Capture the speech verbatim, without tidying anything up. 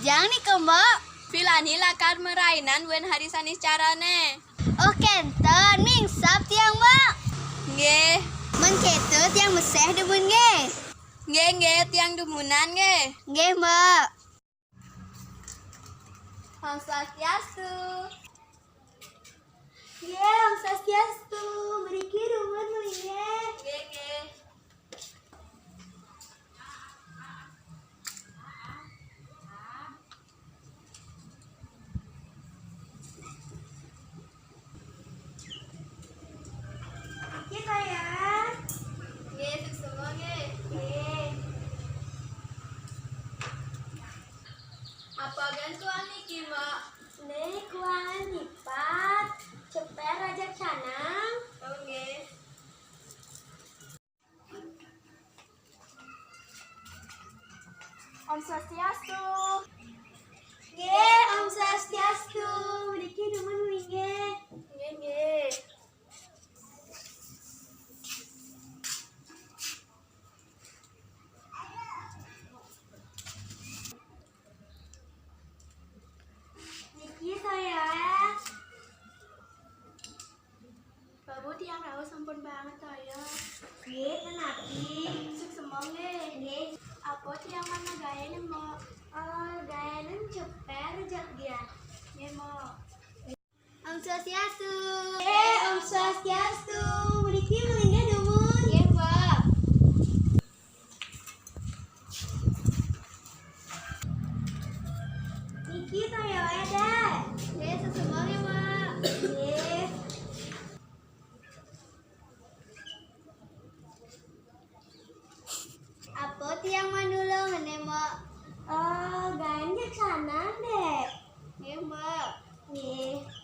Jang nika, Mbok. Pilani lakar marainan buin hari Saniscarane. Oh, kenten, mingsap tiang, Mbok. Nggih. Mangketo tiang meseh dumun nggih. Nggih, nggih, tiang dumunan nggih. Nggih, Mbok. Om Swastiastu. Nggih, Om Swastiastu. Mriki dumun nggih. Nggih, nggih. Kita ya. Nggih, suksma nggih. Nggih. Apa gen kuan niki, Mbok? Niki kuan lipat, ceper rajak canang. Oh, nggih. Om Swastiastu. Nggih, Om Swastiastu. Mriki dumun nggih. Nggih, nggih. Niki saya. Babu, tiang rauh sampun banget, toya. Nggih, ten napi? Suksma nggih. Nggih. Apa tiang mangda gaén, Mbok? Eh, gaénan ceper jak dia. Nggih, Mbok. Om Swastiastu. Eh, Om Swastiastu. Mriki melinggih dumun. Nggih, Mbok. Niki toya wae, Dak. Nggih, suksma nggih, Mbok. Nggih. Apa tiang manulung ngene, Mbok? Oh, gaén jak canang, Dek. Nggih, Mbok. Nggih.